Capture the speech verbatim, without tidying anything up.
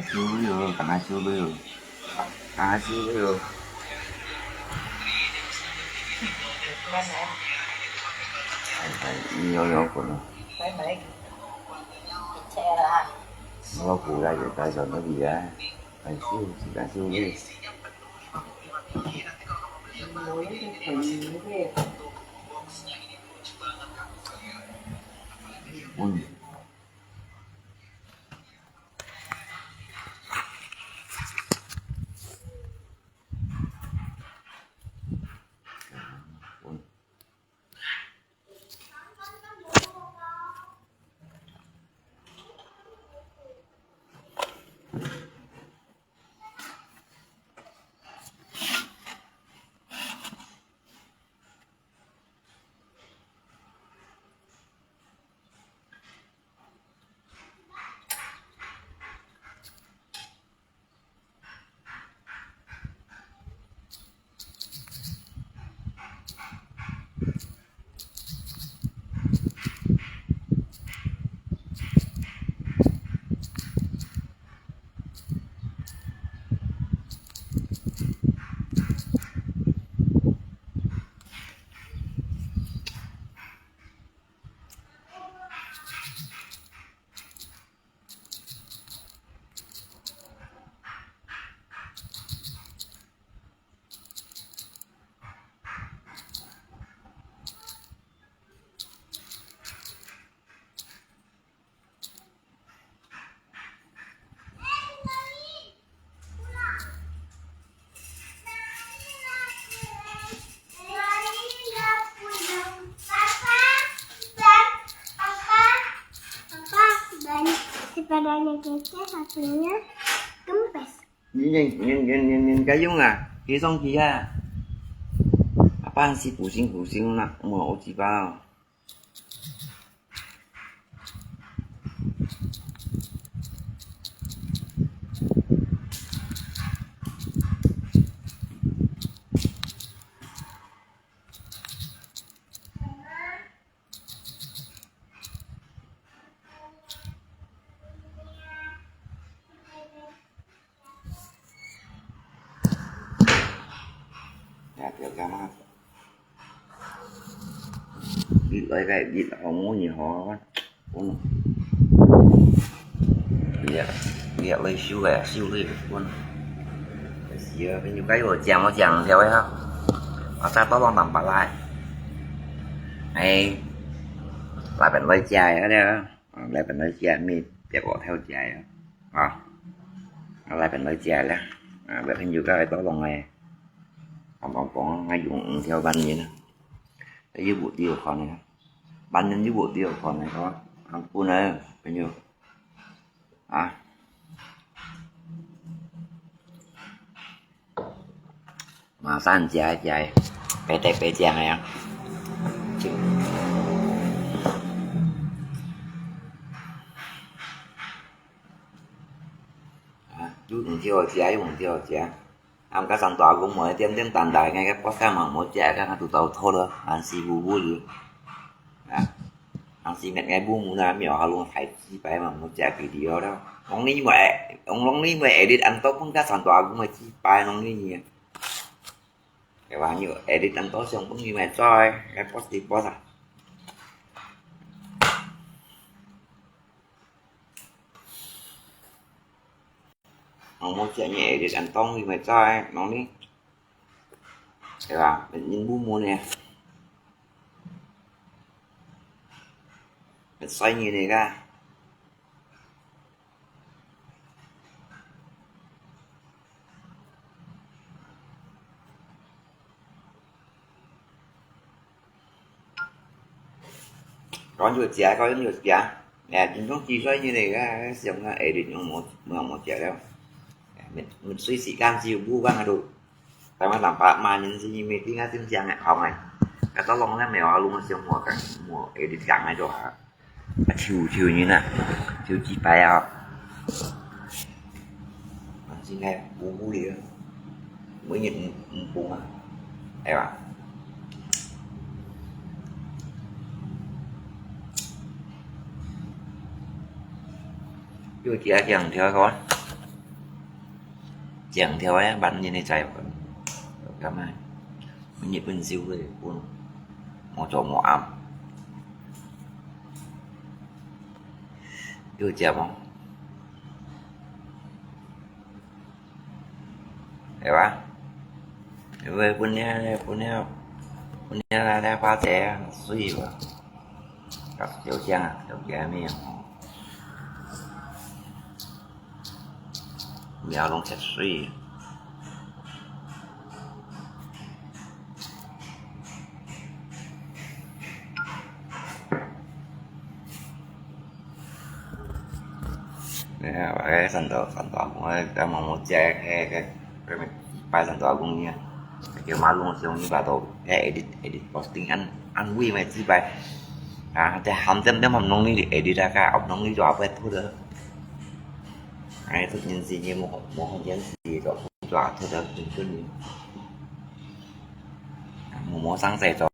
修了，刚刚修了，刚刚修了。哎，哎，你有有滚了。我过来就带上那里啊，哎，修，刚修了。嗯。 Sepedanya Keke satunya kempes. Nyen, nyen, nyen, nyen, nyen gayung ah, kê song kê ah. Apa si pusing-pusing nak, mau uji bao. Ya, biar gampang. Di lai kai, di hong ni ho. Ôn. Liak, liak lai siu kai, siu lai ôn. Sia, bên ñu kai ôn, chang ôn, chang theo ha. Asa to long tam pa lai. Ai, lai bên lai chai ha dia. Lai bên lai chai mi, biak ôn theo chai ha. Lai bên lai chai la. Biak bên ñu kai to long ai. Ong ong ong, ngai yung theo ban ni na. Yu bu tiu khon ni. Ban ni yu bu tiu khon ni ko. Ang pu na, bên ñu. Ah. Mà san chia chia, bé té bé chia này à. Yu ung thiu chia, yu ung thiu chia. Am ka san tua gung mo tiêm tiêm tan dai ngai ka podcast mà mo chia ka tu tau thô lơ, an si bu bu li. À. Ang si met ngai bu mu na mi ha lung thai chi pai ma mu chia video đó. Ong ni mo e, ong long ni mo edit an to pun ka san tua bu mo chi pai long ni ni. Cái ba nhiêu edit an to xiong pun ni mai choi, cái post đi post à. Ong mo chia ni edit an to ni mai choi, long ni. Cái ba, mình nhìn bu mu nè. Mình xoay nhìn này ra. Có nhiều chia, có nhiều chia. Nè, chính thống chi xoay nhìn này ra, xem là edit những món, món, món chia đâu. Mình, mình suy xỉ gan chiu bu gan là đủ. Tại mà làm bạn mà nhìn gì mình tin ngã tin chàng ngại hỏng này. Cái tao lòng này mèo alo mà siêu mùa cả, mùa edit gắng này rồi hả? Chiu chiu như nè. Chiu chi pai à. Mà xin nghe bu bu đi. Mới nhìn bùng à. Em à. Vô chia chàng theo con. 整條个萬人个在，感覺日本燒个，本無做無暗，有食無？係吧？因為本來本來本來那花姐啊，水吧，較小聲啊，小聲咩吼。 苗攏切水。你看，哎，山頭，山頭，我在毛毛姐，嘿，嘿，嘿，拜山頭阿公呢，叫馬龍兄弟把都，嘿，edit，edit posting，安安慰咩，几百，啊，在喊点点喊弄你，edit啊，个，弄你就阿伯吐的。 哎，突然之間無無閒時，就就特別認真，無無生事做。